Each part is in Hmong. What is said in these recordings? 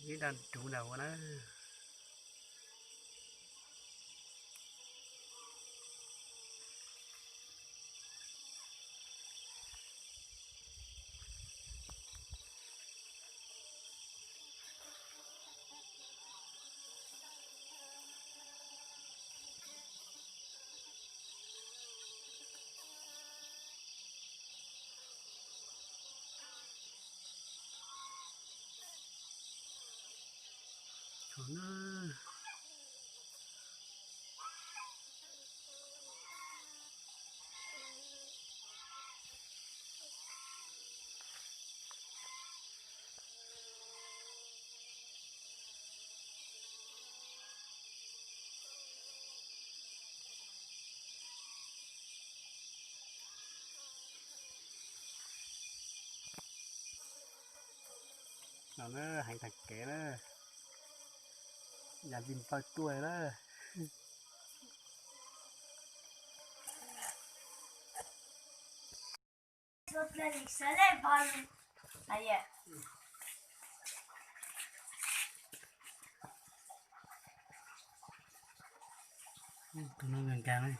Ib dag rub dag ua na. No na, heev tag kev na, yam li npawg tuaj na. Tus no nkag nkag na.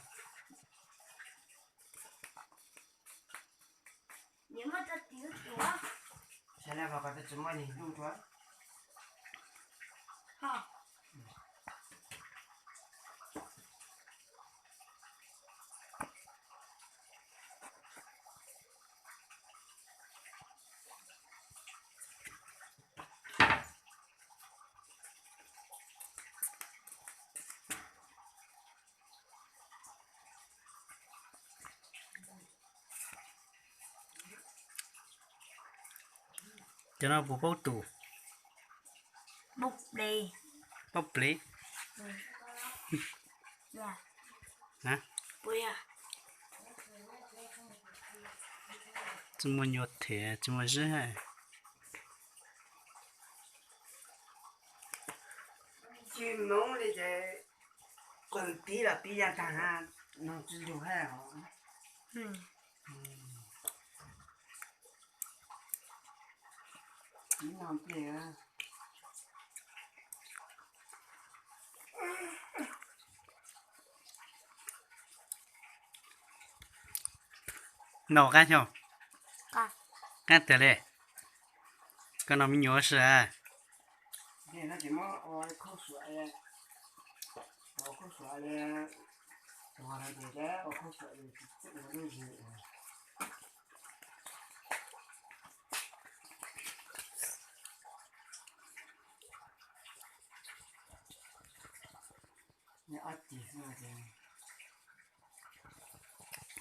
Cov no puas paub tus? Paub plev. Tsis muaj nyuag thiab tsis muaj zeb. Tsis moov li ces qws tib los pib ya tag, noog tsis lug hab. No qab xyoo, qab tiag li. Koj no me nyuam si a?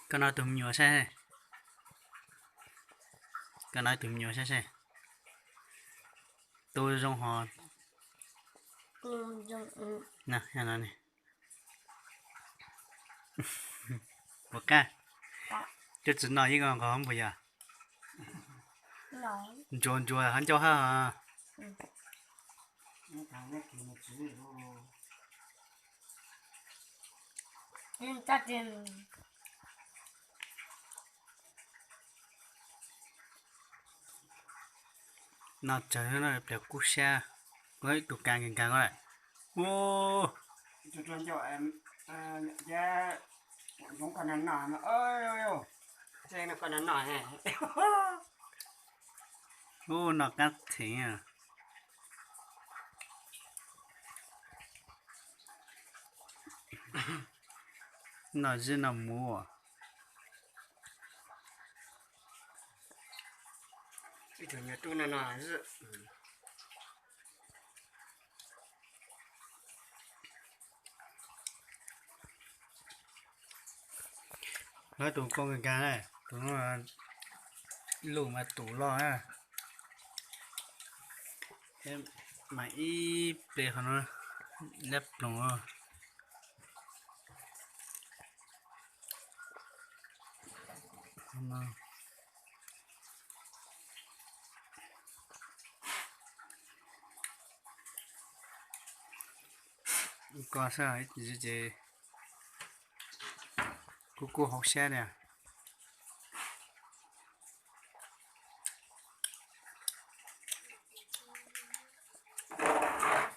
Koj no tus me nyuam saib, koj no tus me nyuam saib saib. Tu zoo hos. Puas qab? Coj tsis noj ib ko nqos npaum yog? Ntsuag ntsuag ho ncauj hab hos. No tsawg no pliag kub sab, tus kav nkees nkees ko lawm. Ua, ub, no qab theev. No zib no muv. Lawv tus koj nkees nkees, tus no luj mas tus loj na. Mas ib pliag qhov no lab ploog. Ko xwb ces kuj kub hauv siab tiag.